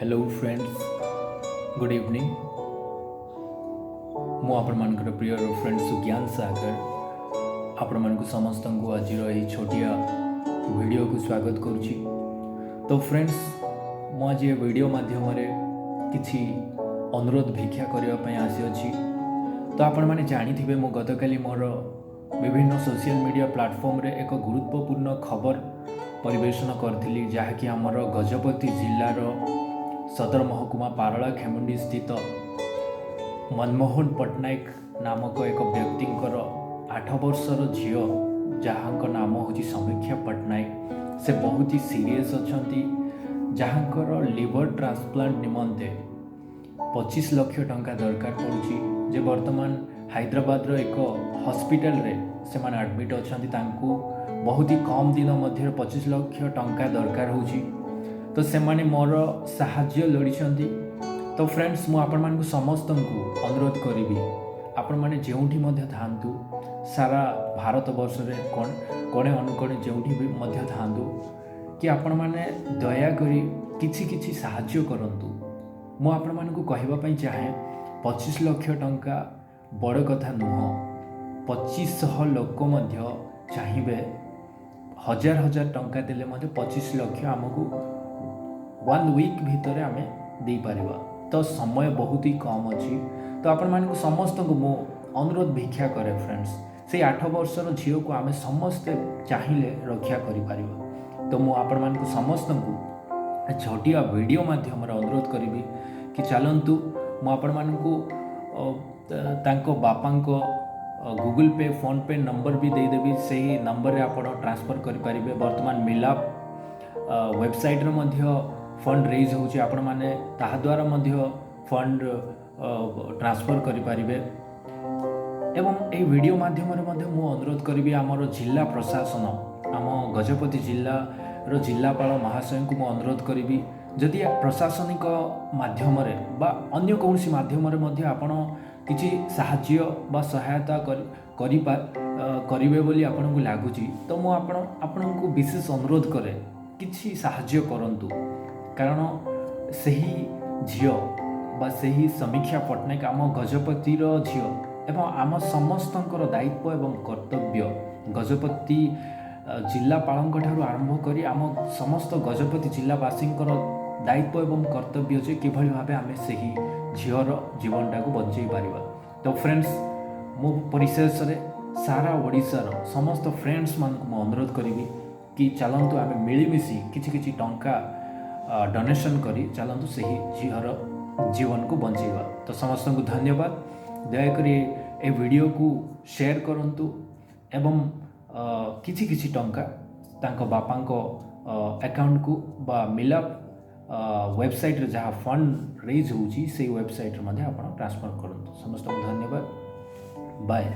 Hello friends, good evening. ମୁଁ ଆପଣମାନଙ୍କର ପ୍ରିୟ friend Sujnan ସାଗର ଆପଣମାନଙ୍କୁ ସମସ୍ତଙ୍କୁ ଆଜିର ଏହି ଛୋଟିଆ ଭିଡ଼ିଓକୁ ସ୍ୱାଗତ କରୁଛି। ତ ଫ୍ରେଣ୍ଡସ୍, ମୁଁ ଆଜି ଏ ଭିଡ଼ିଓ ମାଧ୍ୟମରେ କିଛି ଅନୁରୋଧ ଭିକ୍ଷା କରିବା ପାଇଁ ଆସିଅଛି। ତ ଆପଣମାନେ ଜାଣିଥିବେ, ମୁଁ ଗତକାଲି ମୋର ବିଭିନ୍ନ ସୋସିଆଲ ମିଡ଼ିଆ ପ୍ଲାଟଫର୍ମରେ ଏକ ଗୁରୁତ୍ୱପୂର୍ଣ୍ଣ ଖବର ପରିବେଷଣ କରିଥିଲି, ଯାହାକି ଆମର ଗଜପତି ଜିଲ୍ଲାର ସଦର ମହକୁମା ପାରଳା ଖେମୁଣ୍ଡି ସ୍ଥିତ ମନମୋହନ ପଟ୍ଟନାୟକ ନାମକ ଏକ ବ୍ୟକ୍ତିଙ୍କର 8 ବର୍ଷର ଝିଅ, ଯାହାଙ୍କ ନାମ ହେଉଛି ସମୀକ୍ଷା ପଟ୍ଟନାୟକ, ସେ ବହୁତ ହି ସିରିୟସ୍ ଅଛନ୍ତି, ଯାହାଙ୍କର ଲିଭର ଟ୍ରାନ୍ସପ୍ଲାଣ୍ଟ ନିମନ୍ତେ 25 ଲକ୍ଷ ଟଙ୍କା ଦରକାର ପଡ଼ୁଛି, ଯେ ବର୍ତ୍ତମାନ ହାଇଦ୍ରାବାଦର ଏକ ହସ୍ପିଟାଲରେ ସେମାନେ ଆଡ଼ମିଟ୍ ଅଛନ୍ତି। ତାଙ୍କୁ ବହୁତ ହି କମ୍ ଦିନ ମଧ୍ୟରେ 25 ଲକ୍ଷ ଟଙ୍କା ଦରକାର ହେଉଛି। ତ ସେମାନେ ମୋର ସାହାଯ୍ୟ ଲୋଡ଼ିଛନ୍ତି। ତ ଫ୍ରେଣ୍ଡସ୍, ମୁଁ ଆପଣମାନଙ୍କୁ ସମସ୍ତଙ୍କୁ ଅନୁରୋଧ କରିବି, ଆପଣମାନେ ଯେଉଁଠି ମଧ୍ୟ ଥାଆନ୍ତୁ, ସାରା ଭାରତ ବର୍ଷରେ କୋଣେ ଅନୁକୋଣେ ଯେଉଁଠି ବି ମଧ୍ୟ ଥାଆନ୍ତୁ, କି ଆପଣମାନେ ଦୟାକରି କିଛି କିଛି ସାହାଯ୍ୟ କରନ୍ତୁ। ମୁଁ ଆପଣମାନଙ୍କୁ କହିବା ପାଇଁ ଚାହେଁ, 25 ଲକ୍ଷ ଟଙ୍କା ବଡ଼ କଥା ନୁହଁ। 2500 ଲୋକ ମଧ୍ୟ ଚାହିଁବେ, ହଜାର ହଜାର ଟଙ୍କା ଦେଲେ ମଧ୍ୟ 25 ଲକ୍ଷ ଆମକୁ ୱାନ୍ ୱିକ୍ ଭିତରେ ଆମେ ଦେଇପାରିବା। ତ ସମୟ ବହୁତ ହି କମ୍ ଅଛି। ତ ଆପଣମାନଙ୍କୁ ସମସ୍ତଙ୍କୁ ମୁଁ ଅନୁରୋଧ ଭିକ୍ଷା କରେ ଫ୍ରେଣ୍ଡସ୍, ସେଇ 8 ବର୍ଷର ଝିଅକୁ ଆମେ ସମସ୍ତେ ଚାହିଁଲେ ରକ୍ଷା କରିପାରିବା। ତ ମୁଁ ଆପଣମାନଙ୍କୁ ସମସ୍ତଙ୍କୁ ଛୋଟିଆ ଭିଡ଼ିଓ ମାଧ୍ୟମରେ ଅନୁରୋଧ କରିବି କି ଚାଲନ୍ତୁ, ମୁଁ ଆପଣମାନଙ୍କୁ ତାଙ୍କ ବାପାଙ୍କ ଗୁଗୁଲ୍ ପେ, ଫୋନ୍ପେ ନମ୍ବର ବି ଦେଇଦେବି। ସେହି ନମ୍ବରରେ ଆପଣ ଟ୍ରାନ୍ସଫର୍ କରିପାରିବେ। ବର୍ତ୍ତମାନ ମିଲାପ ୱେବସାଇଟ୍ରେ ମଧ୍ୟ ଫଣ୍ଡ ରେଜ୍ ହେଉଛି, ଆପଣମାନେ ତାହା ଦ୍ୱାରା ମଧ୍ୟ ଫଣ୍ଡ ଟ୍ରାନ୍ସଫର୍ କରିପାରିବେ। ଏବଂ ଏହି ଭିଡ଼ିଓ ମାଧ୍ୟମରେ ମଧ୍ୟ ମୁଁ ଅନୁରୋଧ କରିବି, ଆମର ଜିଲ୍ଲା ପ୍ରଶାସନ, ଆମ ଗଜପତି ଜିଲ୍ଲାର ଜିଲ୍ଲାପାଳ ମହାଶୟଙ୍କୁ ମୁଁ ଅନୁରୋଧ କରିବି, ଯଦି ପ୍ରଶାସନିକ ମାଧ୍ୟମରେ ବା ଅନ୍ୟ କୌଣସି ମାଧ୍ୟମରେ ମଧ୍ୟ ଆପଣ କିଛି ସାହାଯ୍ୟ ବା ସହାୟତା କରିବେ ବୋଲି ଆପଣଙ୍କୁ ଲାଗୁଛି, ତ ମୁଁ ଆପଣଙ୍କୁ ବିଶେଷ ଅନୁରୋଧ କରେ, କିଛି ସାହାଯ୍ୟ କରନ୍ତୁ। କାରଣ ସେହି ଝିଅ ବା ସେହି ସମୀକ୍ଷା ପଟ୍ଟନାୟକ ଆମ ଗଜପତିର ଝିଅ ଏବଂ ଆମ ସମସ୍ତଙ୍କର ଦାୟିତ୍ୱ ଏବଂ କର୍ତ୍ତବ୍ୟ, ଗଜପତି ଜିଲ୍ଲାପାଳଙ୍କ ଠାରୁ ଆରମ୍ଭ କରି ଆମ ସମସ୍ତ ଗଜପତି ଜିଲ୍ଲାବାସୀଙ୍କର ଦାୟିତ୍ୱ ଏବଂ କର୍ତ୍ତବ୍ୟ ଯେ କିଭଳି ଭାବେ ଆମେ ସେହି ଝିଅର ଜୀବନଟାକୁ ବଞ୍ଚେଇ ପାରିବା। ତ ଫ୍ରେଣ୍ଡସ୍, ମୁଁ ପରିଶେଷରେ ସାରା ଓଡ଼ିଶାର ସମସ୍ତ ଫ୍ରେଣ୍ଡସ୍ମାନଙ୍କୁ ମୁଁ ଅନୁରୋଧ କରିବି କି ଚାଲନ୍ତୁ, ଆମେ ମିଳିମିଶି କିଛି କିଛି ଟଙ୍କା ଡୋନେସନ୍ କରି ଚାଲନ୍ତୁ ସେହି ଝିଅର ଜୀବନକୁ ବଞ୍ଚେଇବା। ତ ସମସ୍ତଙ୍କୁ ଧନ୍ୟବାଦ। ଦୟାକରି ଏ ଭିଡ଼ିଓକୁ ସେୟାର କରନ୍ତୁ ଏବଂ କିଛି କିଛି ଟଙ୍କା ତାଙ୍କ ବାପାଙ୍କ ଆକାଉଣ୍ଟକୁ ବା ମିଲାପ ୱେବସାଇଟ୍ରେ ଯାହା ଫଣ୍ଡ ରେଜ୍ ହେଉଛି, ସେଇ ୱେବସାଇଟ୍ରେ ମଧ୍ୟ ଆପଣ ଟ୍ରାନ୍ସଫର୍ କରନ୍ତୁ। ସମସ୍ତଙ୍କୁ ଧନ୍ୟବାଦ। ବାଏ।